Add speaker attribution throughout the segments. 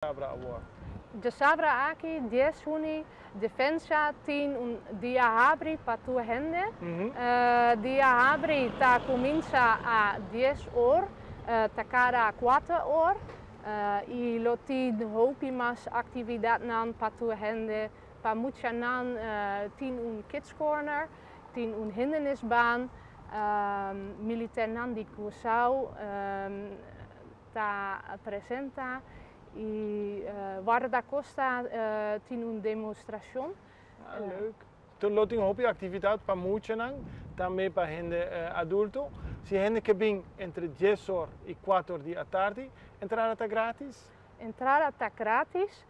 Speaker 1: Djasabra awor?
Speaker 2: Djasabra aki, 10 huni, Defensa tin un dia habri pa tur hende. Dia habri ta cuminsa a 10 or, ta cada 4 or y lo tin hopi mas actividadnan pa tur hende. Pa muchanan tin un kids corner, tin un hindernisbaan, militairnan di Curaçao ta presenta y Guarda Costa tin un demostracion.
Speaker 1: Ah, leuk. Lo tin hopi actividad pa muchanan, tambe pa hende adulto. Si hende ke bin entre 10 or y 4 or di atardi, entrada ta gratis?
Speaker 2: Entrada ta gratis.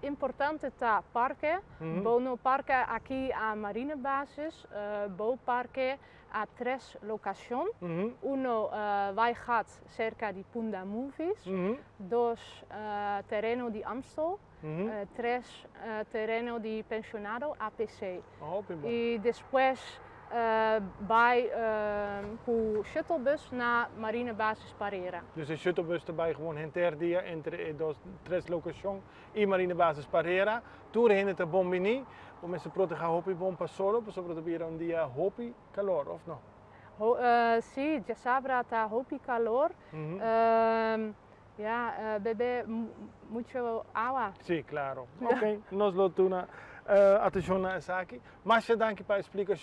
Speaker 2: Importante ta parke. Bo no parke aki na Marinebasis. Bo parke na tres locacion. Uno, Waaigat, cerca di Punda Movies. Dos, tereno di Amstel. Tres, tereno di pensionado APC.
Speaker 1: Hopi bon.
Speaker 2: Y despues bay cu shuttlebus na Marinebasis Parera.
Speaker 1: Dus e shuttlebus ta bay gewoon henter dia entre e dos, tres locacion y Marinebasis Parera. Tur hende ta bon bini. Bo mester proteha hopi bon pa solo, pasobra ta bira un dia hopi calor, of no?
Speaker 2: Si, djasabra ta hopi calor. Ja, bebe mucho awa.
Speaker 1: Si, claro. Ok, nos lo tuma atencion na esaki. Masha danki pa explicacion.